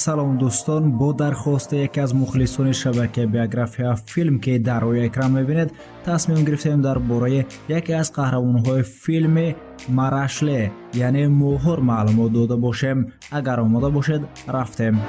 Салом, дӯстон! Бо дархости яке аз мухлисони шабакаи Биография Филм, ки дар рӯи экран мебинед, тасмим гирифтем дар бораи яке аз қаҳрамонҳои филми Марашле, яъне Моҳир, маълумот дода бошем. Агар омода бошед, рафтем.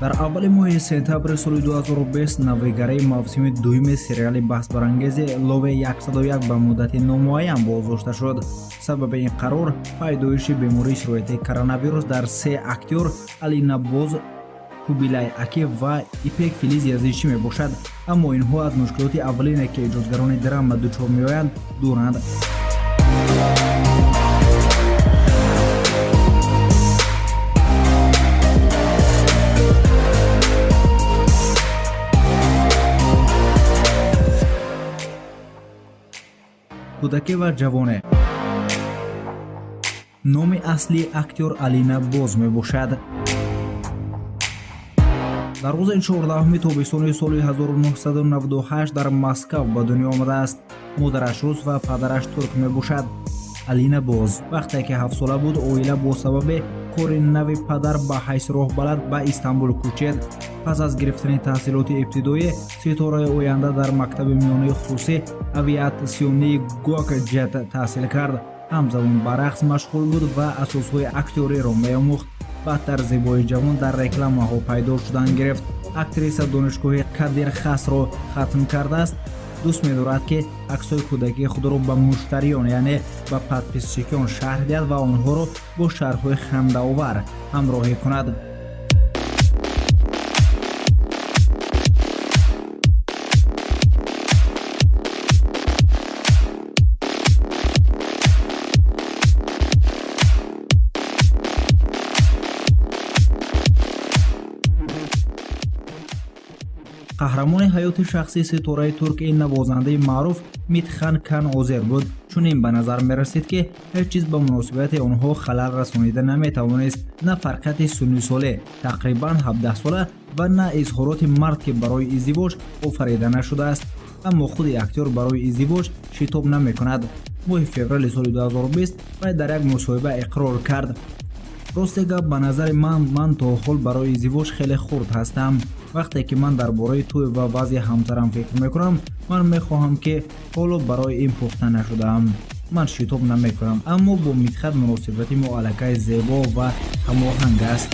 Дар аввали моҳи сентябри соли 2020 навигараи мавсими дуюми сериали баҳсбарангези Лове 101 ба муддати номуайян боздошта шуд. Сабаби ин қарор пайдоиши бемории сирояти коронавирус дар се актёр Алина Боз, Кубилай Акиф ва Ипек Филиз Язичӣ мебошад. Аммо инҳо аз мушкилоти аввалине, ки эҷодгарони драма дучор меоянд, дуранд. Кӯдакӣ ва ҷавоне. Номи аслии актёр Алина Боз мебошад. Дар рӯзи 14 тобистони соли 1998 дар Москав ба дунё омадааст. Модараш рус ва падараш турк мебошад. Алина Боз вақте ки 7-сола буд, оила бо сабаби кори нави падар ба ҳайси роҳбалад ба Истанбул кӯчед. Пас аз гирифтани таҳсилоти ибтидоӣ, ситораи оянда дар мактаби миёнаи хусусӣ авиатсионии Гокҷет таҳсил кард. Ҳамзамон ба рақс машғул буд ва асосҳои актёриро меомӯхт. Баъдтар зебои ҷавон дар рекламаҳо пайдо шудан гирифт. Актриса донишгоҳи Кадир Хасро хатм кардааст. Дӯст медорад, ки аксҳои кӯдакии худро ба муштариён, яъне ба подписчикон, шарҳ диҳад ва онҳоро бо шарҳҳои хандаовар ҳамроҳӣ кунад. Қаҳрамони ҳаёти шахсии ситораи турк ин навозандаи маъруф Митхан Кан Озер буд. Чунин ба назар мерасид, ки ҳеҷ чиз ба муносибати онҳо халал расонида наметавонист: на фарқияти синнусоле, тақрибан 17 сола, ва на изҳороти мард, ки барои издивоҷ офарида нашудааст. Аммо худи актёр барои издивоҷ шитоб намекунад. Моҳи феврали соли 2020 вай дар як мусоҳиба иқрор кард: «Росте гап, ба назари ман, ман то ҳол барои издивоҷ хеле хурд ҳастам. Вақте ки ман дар бораи тӯй ва вазъи ҳамсарам фикр мекунам, ман мехоҳам, ки ҳоло барои ин пухта нашудаам. Ман шитоб намекунам, аммо бо Митхат муносибати мо аллакай зебо ва ҳамоҳанг аст».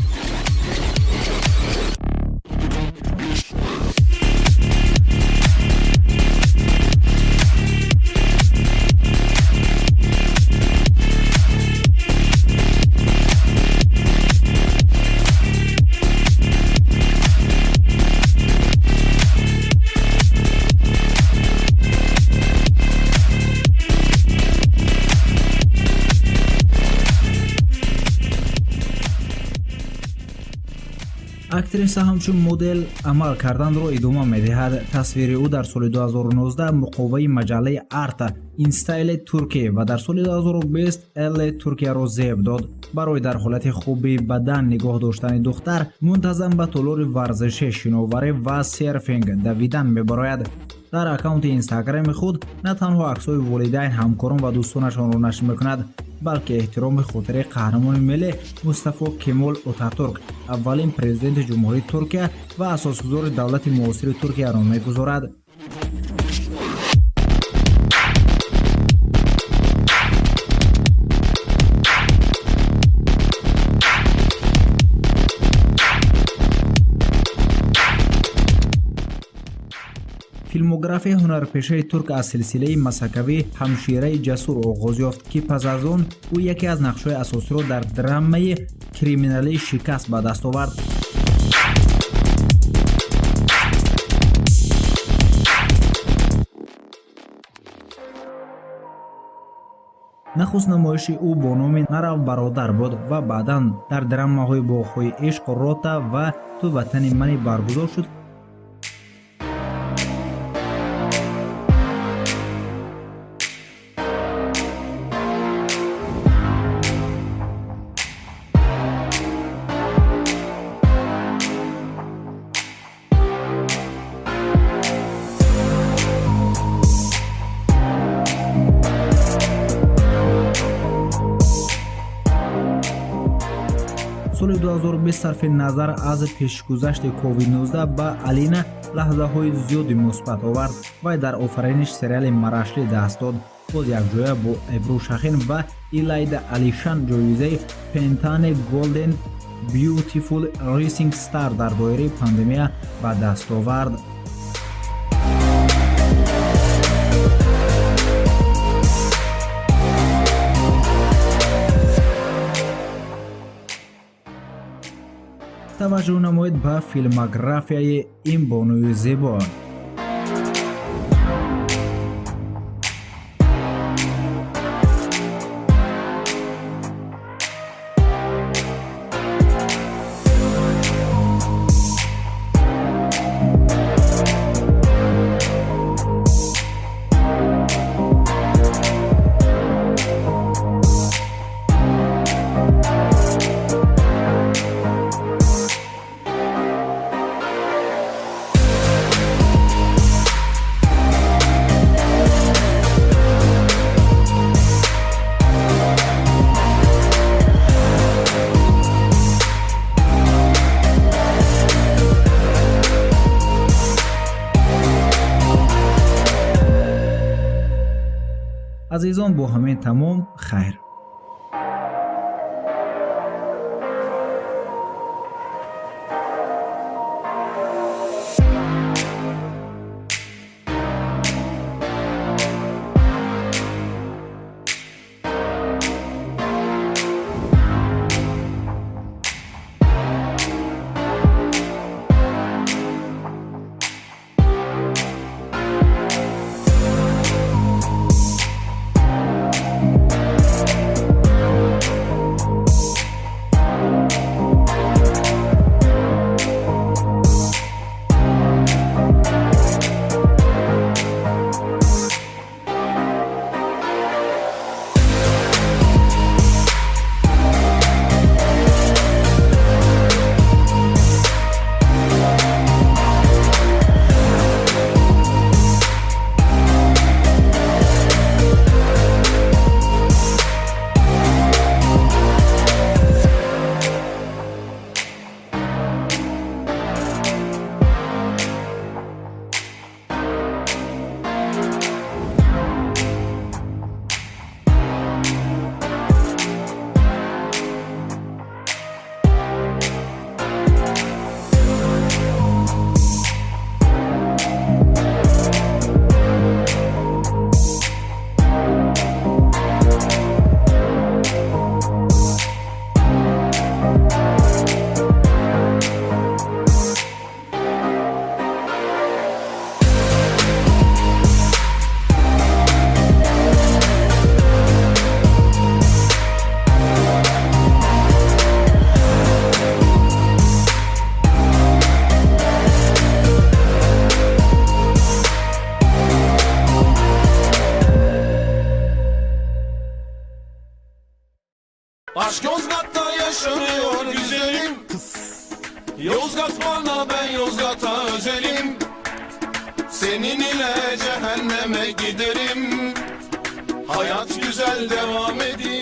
Актриса ҳамчун модел амал карданро идома медиҳад. Тасвири ӯ дар соли 2019 муқоваи маҷаллаи Арта Инстайл Туркия ва дар соли 2020 Элле Туркияро зеб дод. Барои дар ҳолати хуби бадан нигоҳ доштани духтар мунтазам ба толори варзишӣ, шиноварӣ ва серфинг, давидан мебарояд. Дар аккаунти Инстаграми худ на танҳо аксҳои волидайн, ҳамкорон ва дӯстонашонро нашр мекунад, балки эҳтироми хотираи қаҳрамони миллӣ Мустафо Кемол Отатурк, аввалин президенти Ҷумҳурии Туркия ва асосгузори давлати муосири Туркияро мегузорад. Филмографияи ҳунарпешаи турк аз силсилаи масхакавӣ «Ҳамшираи ҷасур» оғоз ёфт, ки пас аз он ӯ яке аз нақшҳои асосиро дар драмаи криминалии «Шикаст» ба даст овард. Нахуст намоиши ӯ бо номи «Нарав, бародар» буд ва баъдан дар драмаҳои «Боғҳои ишқ», «Рота» ва «Ту ватани мани» баргузор шуд. 2020 сарфи назар аз пешгузашти COVID-19 ба Алина лаҳзаҳои зиёди мусбат овард. Вай дар офариниши сериали Марашли даст дод. Боз якҷоя бо Эбру Шахин ва Илайда Алишан ҷоизаи Pantene Golden Beautiful Rising Star дар доираи пандемия ба даст овард. Таваҷҷӯҳ намоед ба филмографияи ин бонуи зебо. Азизон, бо ҳамин тамом. Хайр. Aşk Yozgat'ta yaşanıyor güzelim. Yozgat bana, ben Yozgat'a özelim. Senin ile cehenneme giderim. Hayat güzel devam ediyor.